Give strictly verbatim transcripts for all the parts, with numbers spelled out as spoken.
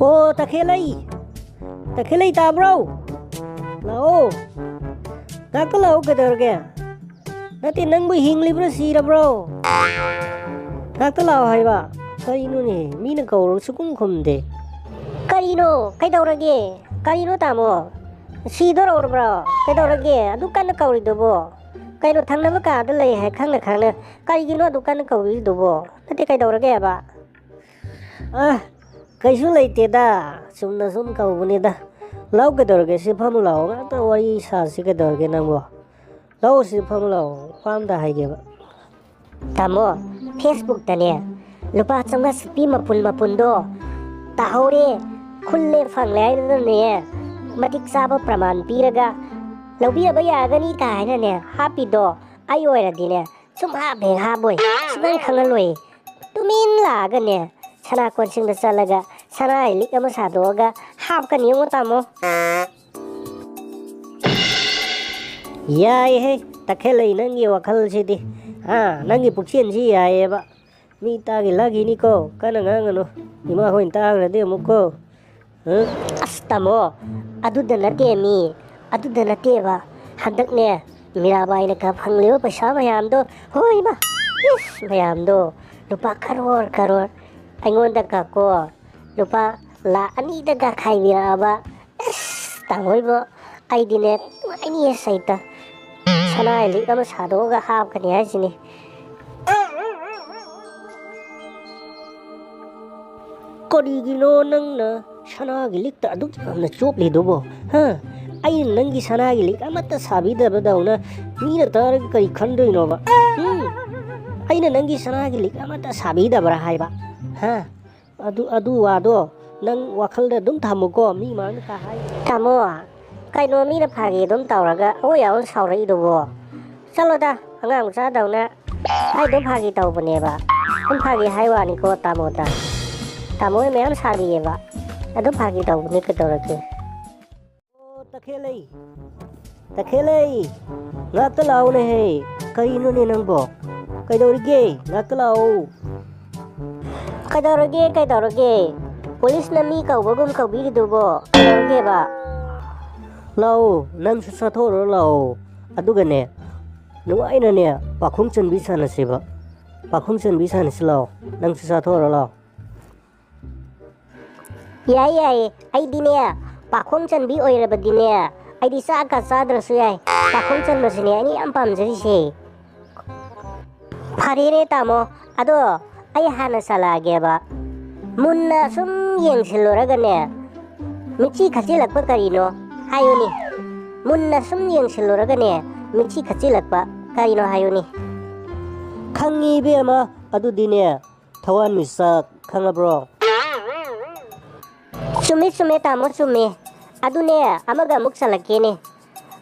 ꯑꯣ, ꯇꯈꯦꯜꯂꯩ! ꯇꯈꯦꯜꯂꯩ, ꯇꯥꯕ꯭ꯔꯣ? ꯂꯥꯛꯑꯣ! ꯉꯥꯛꯇ ꯂꯥꯛꯑꯣ, ꯀꯩꯗꯧꯔꯒꯦ? ꯅꯠꯇꯦ, ꯅꯪꯕꯨ ꯍꯤꯡꯂꯤꯕ꯭ꯔꯣ, ꯁꯤꯔꯕ꯭ꯔꯣ? ꯉꯥꯛꯇ ꯂꯥꯛꯑꯣ ꯍꯥꯏꯕ꯫ ꯀꯔꯤꯅꯣꯅꯦ, ꯃꯤꯅ ꯀꯧꯔꯒ ꯁꯨꯈꯨꯝ ꯈꯨꯝꯗꯦ꯫ ꯀꯔꯤꯅꯣ? ꯀꯩꯗꯧꯔꯒꯦ? ꯀꯔꯤꯅꯣ, ꯇꯥꯃꯣ? ꯁꯤꯗꯣꯔꯕ꯭ꯔꯣ? ꯀꯩꯗꯧꯔꯒꯦ? ꯑꯗꯨ ꯀꯟꯅ ꯀꯧꯔꯤꯗꯨꯕꯣ? ꯀꯩꯅꯣ, ꯊꯪꯅꯕ ꯀꯥꯗ ꯂꯩ ꯍꯥꯏ ꯈꯪꯅ ꯈꯪꯅ ꯀꯔꯤꯒꯤꯅꯣ ꯑꯗꯨ ꯀꯟꯅ ꯀꯧꯕꯤꯔꯤꯗꯨꯕꯣ? ꯅꯠꯇꯦ, ꯀꯩꯗꯧꯔꯒꯦꯕ? ꯑ, ꯀꯩꯁꯨ ꯂꯩꯇꯦꯗ, ꯆꯨꯝꯅ ꯁꯨꯝ ꯀꯧꯕꯅꯤꯗ꯫ ꯂꯥꯛꯑꯣ, ꯀꯩꯗꯧꯔꯒꯦ? ꯁꯤ ꯐꯝꯃꯨ ꯂꯥꯛꯑꯣ, ꯉꯥꯛꯇ ꯋꯥꯔꯤ ꯁꯥꯁꯤ, ꯀꯩꯗꯧꯔꯒꯦ ꯅꯪꯕꯣ? ꯂꯥꯛꯑꯣ, ꯁꯤ ꯐꯝꯃꯨ ꯂꯥꯛꯑꯣ, ꯋꯥ ꯑꯝꯇ ꯍꯥꯏꯒꯦꯕ꯫ ꯇꯥꯃꯣ, Facebookꯇꯅꯦ ꯂꯨꯄꯥ ꯆꯥꯝꯃꯉꯥ ꯆꯠꯄꯤ ꯃꯄꯨꯟ ꯃꯄꯨꯟꯗꯣ ꯇꯥꯍꯧꯔꯦ, ꯈꯨꯜꯂꯦ, ꯐꯪꯂꯦ ꯍꯥꯏꯗꯨꯅꯅꯦ ꯃꯇꯤꯛ ꯆꯥꯕ ꯄ꯭ꯔꯃꯥꯟ ꯄꯤꯔꯒ ꯂꯧꯕꯤꯔꯕ ꯌꯥꯒꯅꯤ ꯀꯥꯏꯅꯅꯦ ꯍꯥꯞꯄꯤꯗꯣ ꯑꯩ ꯑꯣꯏꯔꯗꯤꯅꯦ ꯁꯨꯝ ꯍꯥꯞ ꯍꯦꯛ ꯍꯥꯞꯄꯣꯏ, ꯁꯨꯡꯈꯪ ꯈꯪꯍꯜꯂꯣꯏ꯫ ꯇꯨꯃꯤꯟ ꯂꯥꯛꯑꯒꯅꯦ ꯁꯅꯥ ꯀꯣꯟꯁꯤꯡꯗ ꯆꯠꯂꯒ ꯁꯅꯥ ꯂꯤꯛ ꯑꯃ ꯁꯥꯗꯣꯛꯑꯒ ꯍꯥꯞꯀꯅꯤ, ꯌꯦꯡꯉꯣ ꯇꯥꯃꯣ꯫ ꯌꯥꯏꯍꯦ, ꯇꯈꯦꯜꯂꯩ, ꯅꯪꯒꯤ ꯋꯥꯈꯜꯁꯤꯗꯤ꯫ ꯑꯥ, ꯅꯪꯒꯤ ꯄꯨꯛꯆꯦꯜꯁꯤ ꯌꯥꯏꯌꯦꯕ꯫ ꯃꯤ ꯇꯥꯒꯤ ꯂꯥꯒꯤꯅꯤꯀꯣ, ꯀꯟꯅ ꯉꯥꯡꯒꯅꯨ꯫ ꯏꯃꯥ ꯍꯣꯏꯅ ꯇꯥꯈ꯭ꯔꯗꯤ ꯑꯃꯨꯛꯀꯣ꯫ ꯍꯥ? ꯑꯁ ꯇꯥꯃꯣ, ꯑꯗꯨꯗ ꯅꯠꯇꯦ ꯃꯤ, ꯑꯗꯨꯗ ꯅꯠꯇꯦꯕ꯫ ꯍꯟꯗꯛꯅꯦ ꯃꯤꯔꯥꯕꯥꯏꯅ ꯀ ꯐꯪꯂꯤꯕ ꯄꯩꯁꯥ ꯃꯌꯥꯝꯗꯣ, ꯍꯣꯏ ꯏꯃꯥ, ꯏꯁ, ꯃꯌꯥꯝꯗꯣ ꯂꯨꯄꯥ ꯀꯔꯣꯔ ꯀꯔꯣꯔ, ꯑꯩꯉꯣꯟꯗ ꯀ ꯀꯣ ꯂꯨꯄꯥ ꯂꯥꯛ ꯑꯅꯤꯗ ꯀ ꯈꯥꯏꯕꯤꯔꯛꯑꯕ꯫ ꯑꯁ ꯇꯥꯃꯣ ꯏꯕꯣ, ꯑꯩꯗꯤꯅꯦ ꯅꯨꯡꯉꯥꯏꯅꯤꯌꯦ ꯁꯩꯇ꯫ ꯁꯅꯥ ꯂꯤꯛ ꯑꯃ ꯁꯥꯗꯣꯛꯑꯒ ꯍꯥꯞꯀꯅꯤ ꯍꯥꯏꯁꯤꯅꯤ꯫ ꯀꯔꯤꯒꯤꯅꯣ ꯅꯪꯅ ꯁꯅꯥꯒꯤ ꯂꯤꯛꯇ ꯑꯗꯨꯛ ꯌꯥꯝꯅ ꯆꯣꯞꯂꯤꯗꯨꯕꯣ? ꯍꯥ? ꯑꯩꯅ ꯅꯪꯒꯤ ꯁꯅꯥꯒꯤ ꯂꯤꯛ ꯑꯃꯠꯇ ꯁꯥꯕꯤꯗꯕꯗꯧꯅ ꯃꯤꯅ ꯇꯥꯔꯒ ꯀꯔꯤ ꯈꯟꯗꯣꯏꯅꯣꯕ? ꯎꯝ? ꯑꯩꯅ ꯅꯪꯒꯤ ꯁꯅꯥꯒꯤ ꯂꯤꯛ ꯑꯃꯠꯇ ꯁꯥꯕꯤꯗꯕ꯭ꯔꯥ ꯍꯥꯏꯕ? ꯍꯥ? ꯑꯗꯨ, ꯑꯗꯨ ꯋꯥꯗꯣ ꯅꯪ ꯋꯥꯈꯜꯗ ꯑꯗꯨꯝ ꯊꯝꯃꯨꯀꯣ, ꯃꯤ ꯃꯥꯡꯗ ꯀꯥ ꯍꯥꯏ꯫ ꯇꯥꯃꯣ, ꯀꯩꯅꯣ ꯃꯤꯅ ꯐꯥꯒꯤ ꯑꯗꯨꯝ ꯇꯧꯔꯒ ꯑꯩꯈꯣꯏ ꯌꯥꯎꯅ ꯁꯥꯎꯔꯛꯏꯗꯨꯕꯣ? ꯆꯠꯂꯣꯗ, ꯑꯉꯥꯡ ꯃꯆꯥꯗꯧꯅ꯫ ꯑꯩ ꯑꯗꯨꯝ ꯐꯥꯒꯤ ꯇꯧꯕꯅꯦꯕ꯫ ꯑꯗꯨꯝ ꯐꯥꯒꯤ ꯍꯥꯏ ꯋꯥꯅꯤꯀꯣ ꯇꯥꯃꯣꯗ꯫ ꯇꯥꯃꯣ ꯍꯣꯏ ꯃꯌꯥꯝ ꯁꯥꯕꯤꯌꯦꯕ꯫ ꯑꯗꯨꯝ ꯐꯥꯒꯤ ꯇꯧꯕꯅꯦ, ꯀꯩꯗꯧꯔꯒꯦ? ꯑꯣ, ꯇꯈꯦꯜꯂꯩ꯫ ꯇꯈꯦꯜꯂꯩ꯫ ꯉꯥꯛꯇ ꯂꯥꯛꯑꯣꯅꯦꯍꯦ꯫ ꯀꯔꯤꯅꯣꯅꯦ ꯅꯪꯕꯣ? ꯀꯩꯗꯧꯔꯤꯒꯦ? ꯉꯥꯛꯇ ꯂꯥꯛꯑꯣ꯫ ꯀꯩꯗꯧꯔꯒꯦ, ꯀꯩꯗꯧꯔꯒꯦ? ꯄꯨꯂꯤꯁꯅ ꯃꯤ ꯀꯧꯕꯒꯨꯝ ꯀꯧꯕꯤꯔꯤꯗꯨꯕꯣ ꯀꯩꯗꯧꯔꯒꯦꯕ? ꯂꯥꯛꯑꯣ, ꯅꯪꯁꯨ ꯆꯥꯊꯣꯛꯎꯔꯣ ꯂꯥꯛꯑꯣ꯫ ꯑꯗꯨꯒꯅꯦ, ꯅꯨꯡꯉꯥꯏꯅꯅꯦ ꯄꯥꯈꯣꯡ ꯆꯟꯕꯤ ꯁꯥꯟꯅꯁꯦꯕ꯫ ꯄꯥꯈꯣꯡ ꯆꯟꯕꯤ ꯁꯥꯟꯅꯁꯤ ꯂꯥꯛꯑꯣ, ꯅꯪꯁꯨ ꯆꯥꯊꯣꯛꯎꯔꯣ ꯂꯥꯛꯑꯣ꯫ ꯌꯥꯏ ꯌꯥꯏ, ꯑꯩꯗꯤꯅꯦ ꯄꯥꯈꯣꯡ ꯆꯟꯕꯤ ꯑꯣꯏꯔꯕꯗꯤꯅꯦ ꯑꯩꯗꯤ ꯆꯥꯛꯀ ꯆꯥꯗ꯭ꯔꯁꯨ ꯌꯥꯏ꯫ ꯄꯥꯈꯣꯡ ꯆꯟꯕꯁꯤꯅꯦ ꯑꯩꯅ ꯌꯥꯝ ꯄꯥꯝꯖꯔꯤꯁꯦ꯫ ꯐꯔꯦꯅꯦ ꯇꯥꯃꯣ, ꯑꯗꯣ ꯑꯩ ꯍꯥꯟꯅ ꯆꯠꯂꯛꯑꯒꯦꯕ꯫ ꯃꯨꯟꯅ ꯁꯨꯝ ꯌꯦꯡꯁꯤꯜꯂꯨꯔꯒꯅꯦ, ꯃꯤꯠꯁꯤ ꯈꯠꯆꯤꯜꯂꯛꯄ ꯀꯔꯤꯅꯣ ꯍꯥꯏꯌꯨꯅꯦ꯫ ꯃꯨꯟꯅ ꯁꯨꯝ ꯌꯦꯡꯁꯤꯜꯂꯨꯔꯒꯅꯦ, ꯃꯤꯠꯁꯤ ꯈꯠꯆꯤꯜꯂꯛꯄ ꯀꯔꯤꯅꯣ ꯍꯥꯏꯌꯨꯅꯦ꯫ ꯈꯪꯉꯤ ꯏꯕꯦꯝꯃ, ꯑꯗꯨꯗꯤꯅꯦ ꯊꯋꯥꯟꯃꯤꯆꯥꯛ, ꯈꯪꯉꯕ꯭ꯔꯣ? ꯆꯨꯝꯃꯦ ꯆꯨꯝꯃꯦ ꯇꯥꯃꯣ, ꯆꯨꯝꯃꯦ꯫ ꯑꯗꯨꯅꯦ, ꯑꯃꯒ ꯑꯃꯨꯛ ꯆꯜꯂꯛꯀꯦꯅꯦ꯫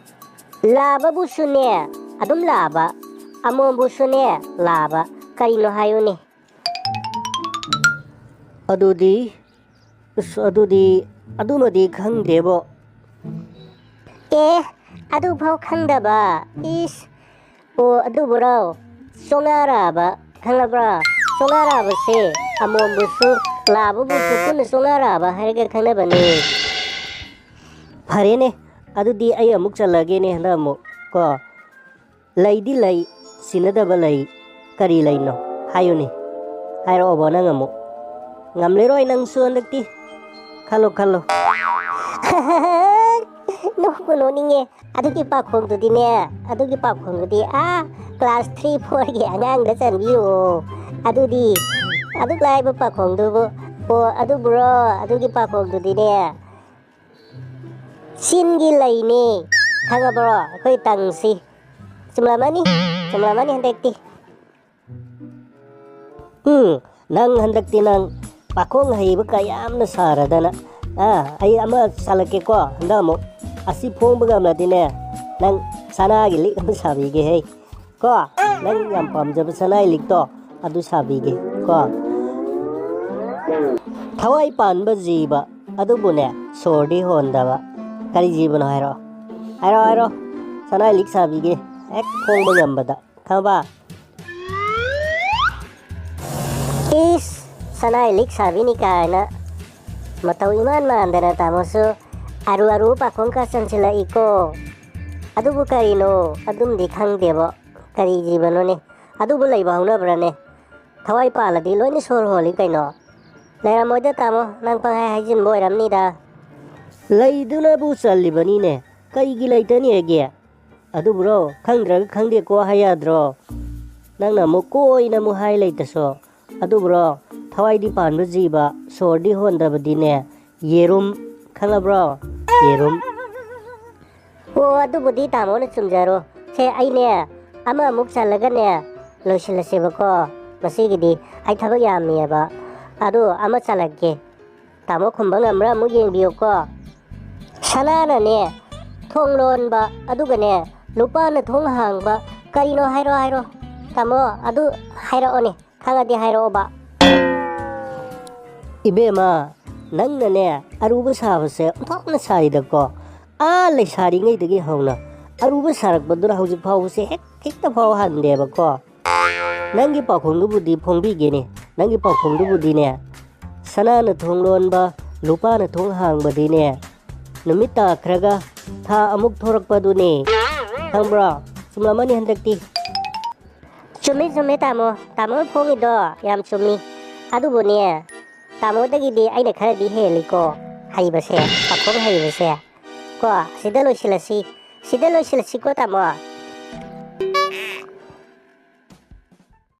ꯂꯥꯕꯕꯨꯁꯨꯅꯦ ꯑꯗꯨꯝ ꯂꯥꯕ, ꯑꯃꯣꯝꯕꯨꯁꯨꯅꯦ ꯂꯥꯕ, ꯀꯔꯤꯅꯣ ꯍꯥꯏꯌꯨꯅꯦ? ꯑꯗꯨꯗꯤ, ꯑꯁ, ꯑꯗꯨꯗꯤ, ꯑꯗꯨꯃꯗꯤ ꯈꯪꯗꯦꯕꯣ꯫ ꯑꯦ, ꯑꯗꯨꯐꯥꯎ ꯈꯪꯗꯕ? ꯏꯁ! ꯑꯣ, ꯑꯗꯨꯕꯨꯔꯣ? ꯆꯣꯉꯥꯔꯥꯕ, ꯈꯪꯂꯕ꯭ꯔꯥ? ꯆꯣꯉꯥꯔꯥꯕꯁꯦ ꯑꯃꯣꯝꯕꯨꯁꯨ ꯂꯥꯕꯕꯨꯁꯨ ꯄꯨꯟꯅ ꯆꯣꯉꯥꯔꯥꯕ ꯍꯥꯏꯔꯒ ꯈꯪꯅꯕꯅꯦ꯫ ꯐꯔꯦꯅꯦ, ꯑꯗꯨꯗꯤ ꯑꯩ ꯑꯃꯨꯛ ꯆꯜꯂꯒꯦꯅꯦ ꯍꯟꯗꯛ ꯑꯃꯨꯛ ꯀꯣ꯫ ꯂꯩꯗꯤ ꯂꯩ, ꯁꯤꯟꯅꯗꯕ ꯂꯩ꯫ ꯀꯔꯤ ꯂꯩꯅꯣ? ꯍꯥꯏꯌꯨꯅꯦ꯫ ꯍꯥꯏꯔꯛꯑꯣꯕ ꯅꯪ ꯑꯃꯨꯛ꯫ ꯉꯝꯂꯔꯣꯏ ꯅꯪꯁꯨ ꯍꯟꯗꯛꯇꯤ꯫ ꯈꯜꯂꯣ, ꯈꯜꯂꯣ꯫ ꯅꯣꯛꯄꯨ ꯅꯣꯛꯅꯤꯡꯉꯦ꯫ ꯑꯗꯨꯒꯤ ꯄꯥꯈꯣꯡꯗꯨꯗꯤꯅꯦ, ꯑꯗꯨꯒꯤ ꯄꯥꯈꯣꯡꯗꯨꯗꯤ ꯑꯥ class three fourꯒꯤ ꯑꯉꯥꯡꯗ ꯆꯟꯕꯤꯌꯣ꯫ ꯑꯗꯨꯗꯤ, ꯑꯗꯨꯛ ꯂꯥꯏꯕ ꯄꯥꯈꯣꯡꯗꯨꯕꯨ, ꯑꯣ, ꯑꯗꯨꯕꯨꯔꯣ? ꯑꯗꯨꯒꯤ ꯄꯥꯈꯣꯡꯗꯨꯗꯤꯅꯦ, ꯆꯤꯟꯒꯤ ꯂꯩꯅꯦ꯫ ꯈꯪꯉꯕ꯭ꯔꯣ? ꯑꯩꯈꯣꯏ ꯇꯪꯁꯤ꯫ ꯆꯨꯝꯂꯝꯃꯅꯤ, ꯆꯨꯝꯂꯝꯃꯅꯤ ꯍꯟꯗꯛꯇꯤ꯫ ꯎꯝ, ꯅꯪ ꯍꯟꯗꯛꯇꯤ ꯅꯪ ꯄꯥꯈꯣꯡ ꯍꯩꯕ ꯀꯌꯥꯝꯅ ꯁꯥꯔꯗꯅ꯫ ꯑꯥ, ꯑꯩ ꯑꯃ ꯁꯥꯜꯂꯛꯀꯦꯀꯣ, ꯍꯟꯗꯛ ꯑꯃꯨꯛ꯫ ꯑꯁꯤ ꯐꯣꯡꯕ ꯉꯝꯂꯗꯤꯅꯦ, ꯅꯪ ꯁꯅꯥꯒꯤ ꯂꯤꯛ ꯑꯃ ꯁꯥꯕꯤꯒꯦ ꯍꯦ꯫ ꯀꯣ, ꯅꯪ ꯌꯥꯝ ꯄꯥꯝꯖꯕ ꯁꯅꯥꯏ ꯂꯤꯛꯇꯣ, ꯑꯗꯨ ꯁꯥꯕꯤꯒꯦ꯫ ꯀꯣ, ꯊꯋꯥꯏ ꯄꯥꯟꯕ ꯖꯤꯕ ꯑꯗꯨꯕꯨꯅꯦ, ꯁꯣꯔꯗꯤ ꯍꯣꯟꯗꯕ꯫ ꯀꯔꯤ ꯖꯤꯕꯅꯣ ꯍꯥꯏꯔꯣ? ꯍꯥꯏꯔꯣ, ꯍꯥꯏꯔꯣ꯫ ꯁꯅꯥꯏ ꯂꯤꯛ ꯁꯥꯕꯤꯒꯦ, ꯍꯦꯛ ꯐꯣꯡꯕ ꯉꯝꯕꯗ꯫ ꯈꯪꯉꯕ? ꯏꯁ, ꯁꯅꯥꯏ ꯂꯤꯛ ꯁꯥꯕꯤꯅꯤ ꯀꯥꯏꯅ꯫ ꯃꯇꯧ ꯏꯃꯥꯟ ꯃꯥꯟꯗꯅ ꯇꯥꯃꯣꯁꯨ ꯑꯔꯨ ꯑꯔꯨ ꯄꯥꯈꯣꯡ ꯀꯥ ꯆꯟꯁꯤꯜꯂꯛꯏꯀꯣ꯫ ꯑꯗꯨꯕꯨ ꯀꯔꯤꯅꯣ? ꯑꯗꯨꯝꯗꯤ ꯈꯪꯗꯦꯕꯣ꯫ ꯀꯔꯤ ꯖꯤꯕꯅꯣꯅꯦ? ꯑꯗꯨꯕꯨ ꯂꯩꯕ ꯍꯧꯅꯕ꯭ꯔꯅꯦ? ꯊꯋꯥꯏ ꯄꯥꯜꯂꯗꯤ ꯂꯣꯏꯅ ꯁꯣꯔ ꯍꯣꯜꯂꯤ ꯀꯩꯅꯣ꯫ ꯂꯩꯔꯝꯃꯣꯏꯗ ꯇꯥꯃꯣ, ꯅꯪ ꯄꯪꯍꯥꯏ ꯍꯥꯏꯖꯤꯟꯕ ꯑꯣꯏꯔꯝꯅꯤꯗ꯫ ꯂꯩꯗꯨꯅꯕꯨ ꯆꯜꯂꯤꯕꯅꯤꯅꯦ, ꯀꯩꯒꯤ ꯂꯩꯇꯅꯤꯒꯦ? ꯑꯗꯨꯕꯨꯔꯣ, ꯈꯪꯗ꯭ꯔꯒ ꯈꯪꯗꯦꯀꯣ ꯍꯥꯏ ꯌꯥꯗ꯭ꯔꯣ? ꯅꯪꯅ ꯑꯃꯨꯛ ꯀꯣꯏꯅ ꯑꯃꯨꯛ ꯍꯥꯏ ꯂꯩꯇꯁꯨ꯫ ꯑꯗꯨꯕꯨꯔꯣ, ꯊꯋꯥꯏꯗꯤ ꯄꯥꯟꯕ ꯖꯤꯕ, ꯁꯣꯔꯗꯤ ꯍꯣꯟꯗꯕꯗꯤꯅꯦ, ꯌꯦꯔꯨꯝ, ꯈꯪꯉꯕ꯭ꯔꯣ? ꯌꯦꯔꯨꯝ꯫ ꯑꯣ, ꯑꯗꯨꯕꯨꯗꯤ ꯇꯥꯃꯣꯅ ꯆꯨꯝꯖꯔꯣ꯫ ꯁꯦ, ꯑꯩꯅꯦ ꯑꯃꯃꯨꯛ ꯆꯜꯂꯒꯅꯦ ꯂꯣꯏꯁꯤꯜꯂꯁꯦꯕꯀꯣ꯫ ꯉꯁꯤꯒꯤꯗꯤ ꯑꯩ ꯊꯕꯛ ꯌꯥꯝꯃꯤꯑꯕ꯫ ꯑꯗꯣ ꯑꯃ ꯆꯜꯂꯛꯀꯦ꯫ ꯇꯥꯃꯣ ꯈꯨꯝꯕ ꯉꯝꯕ꯭ꯔꯥ ꯑꯃꯨꯛ ꯌꯦꯡꯕꯤꯌꯨꯀꯣ꯫ ꯁꯅꯥꯅꯅꯦ ꯊꯣꯡ ꯂꯣꯟꯕ, ꯑꯗꯨꯒꯅꯦ ꯂꯨꯄꯥꯅ ꯊꯣꯡ ꯍꯥꯡꯕ꯫ ꯀꯔꯤꯅꯣ? ꯍꯥꯏꯔꯣ, ꯍꯥꯏꯔꯣ꯫ ꯇꯥꯃꯣ, ꯑꯗꯨ ꯍꯥꯏꯔꯛꯑꯣꯅꯦ꯫ ꯈꯪꯉꯗꯤ ꯍꯥꯏꯔꯛꯑꯣꯕ꯫ ꯏꯕꯦꯝꯃ, ꯅꯪꯅꯅꯦ ꯑꯔꯨꯕ ꯁꯥꯕꯁꯦ ꯑꯣꯟꯊꯣꯛꯅ ꯁꯥꯔꯤꯗꯀꯣ꯫ ꯑꯥ, ꯂꯩꯁꯥꯔꯤꯉꯩꯗꯒꯤ ꯍꯧꯅ ꯑꯔꯨꯕ ꯁꯥꯔꯛꯄꯗꯨꯅ ꯍꯧꯖꯤꯛ ꯐꯥꯎꯕꯁꯦ ꯍꯦꯛ, ꯍꯦꯛꯇ ꯐꯥꯎ ꯍꯟꯗꯦꯕꯀꯣ꯫ ꯅꯪꯒꯤ ꯄꯥꯎꯈꯨꯝꯗꯨꯕꯨꯗꯤ ꯐꯣꯡꯕꯤꯒꯦꯅꯦ꯫ ꯅꯪꯒꯤ ꯄꯥꯎꯈꯨꯝꯗꯨꯕꯨꯗꯤꯅꯦ, ꯁꯅꯥꯅ ꯊꯣꯡ ꯂꯣꯟꯕ, ꯂꯨꯄꯥꯅ ꯊꯣꯡ ꯍꯥꯡꯕꯗꯤꯅꯦ, ꯅꯨꯃꯤꯠ ꯇꯥꯈ꯭ꯔꯒ ꯊꯥ ꯑꯃꯨꯛ ꯊꯣꯔꯛꯄꯗꯨꯅꯦ꯫ ꯈꯪꯕ꯭ꯔꯣ? ꯆꯨꯝꯂꯝꯃꯅꯤ ꯍꯟꯗꯛꯇꯤ꯫ ꯆꯨꯝꯃꯤ, ꯆꯨꯝꯃꯤ ꯇꯥꯃꯣ꯫ ꯇꯥꯃꯣꯅ ꯐꯣꯡꯉꯤꯗꯣ ꯌꯥꯝ ꯆꯨꯝꯃꯤ꯫ ꯑꯗꯨꯕꯨꯅꯦ, ꯇꯥꯃꯣꯗꯒꯤꯗꯤ ꯑꯩꯅ ꯈꯔꯗꯤ ꯍꯦꯜꯂꯤꯀꯣ, ꯍꯩꯕꯁꯦ, ꯄꯥꯈꯣꯡ ꯍꯩꯕꯁꯦ꯫ ꯀꯣ, ꯁꯤꯗ ꯂꯣꯏꯁꯤꯜꯂꯁꯤ꯫ ꯁꯤꯗ ꯂꯣꯏꯁꯤꯜꯂꯁꯤꯀꯣ ꯇꯥꯃꯣ꯫